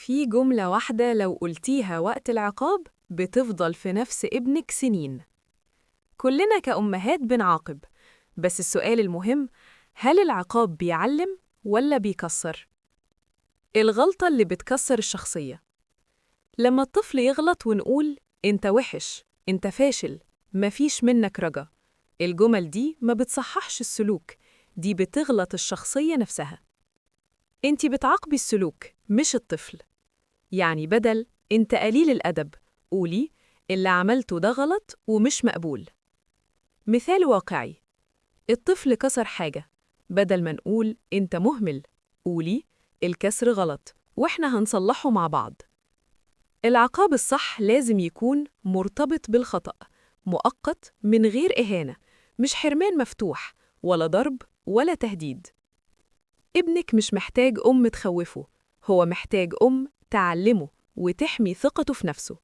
في جملة واحدة لو قلتيها وقت العقاب بتفضل في نفس ابنك سنين. كلنا كأمهات بنعاقب، بس السؤال المهم: هل العقاب بيعلم ولا بيكسر؟ الغلطة اللي بتكسر الشخصية: لما الطفل يغلط ونقول "انت وحش، انت فاشل، مفيش منك رجا"، الجمل دي ما بتصححش السلوك، دي بتغلط الشخصية نفسها. انت بتعاقبي السلوك مش الطفل. يعني بدل "انت قليل الأدب" قولي "اللي عملته ده غلط ومش مقبول". مثال واقعي: الطفل كسر حاجة، بدل ما نقول "انت مهمل" قولي "الكسر غلط واحنا هنصلحه مع بعض". العقاب الصح لازم يكون مرتبط بالخطأ، مؤقت، من غير إهانة، مش حرمان مفتوح ولا ضرب ولا تهديد. ابنك مش محتاج أم تخوفه، هو محتاج أم تعلمه وتحمي ثقته في نفسه.